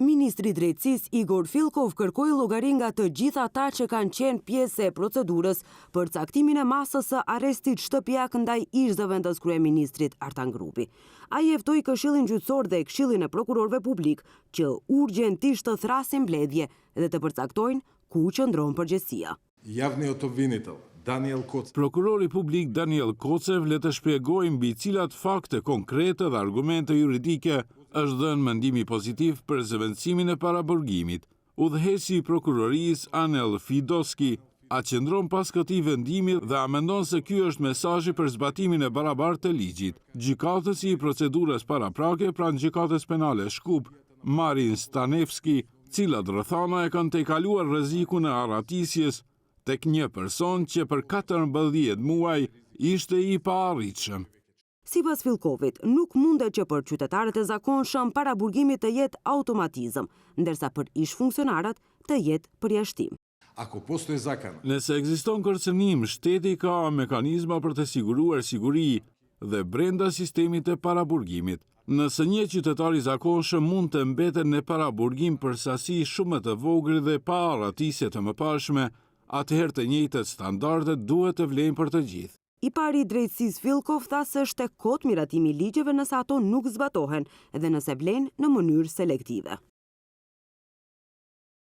Ministri i Drejtësisë Igor Fillkov kërkoi llogari nga të gjithë ata që kanë qenë pjesë e procedurës për caktimin e masës së arrestit shtëpiak ndaj ish-zëvendës kryeministrit Artan Grubi. Ai e ftoi Këshillin Gjyqësor dhe Këshillin e Prokurorëve Publik që urgjentisht të thërrasin mbledhje dhe të përcaktojnë ku qëndron përgjegjësia. Javniot obvinitel, Daniel Kocev. Prokurori publik Daniel Kocev le të shpjegojë mbi cilat fakte konkrete dhe argumente juridike është dhënë mendimi pozitiv për zëvendësimin e paraburgimit. Udhëheqësi i prokurorisë Anel Fidoski a qëndron pas këtij vendimi dhe a mendon se ky është mesazhi për zbatimin e barabartë të ligjit? Gjykatësi i procedurës paraprake pranë Gjykatës Penale Shkup, Marin Stanevski, cilat rrethana e kanë tejkaluar rrezikun e arratisjes tek një person që për 14 muaj ishte i paarritshëm. Sipas Fillkovit, nuk mundet që për qytetarët e zakonshëm paraburgimi të jetë automatizëm, ndërsa për ish-funksionarët të jetë përjashtim. Ako postoji zakana, Nëse ekziston kërcënim, shteti ka mekanizma për të siguruar siguri dhe brenda sistemit të paraburgimit. Nëse një qytetar i zakonshëm mund të mbetet në paraburgim për sasi shumë më të vogël dhe pa arratisje të mëparshme, atëherë të njëjtat standarde duhet të vlejnë për të gjithë. I pari i drejtësisë Fillkov tha se është e kot miratimi i ligjeve nëse ato nuk zbatohen dhe nëse vlejnë në mënyrë selektive.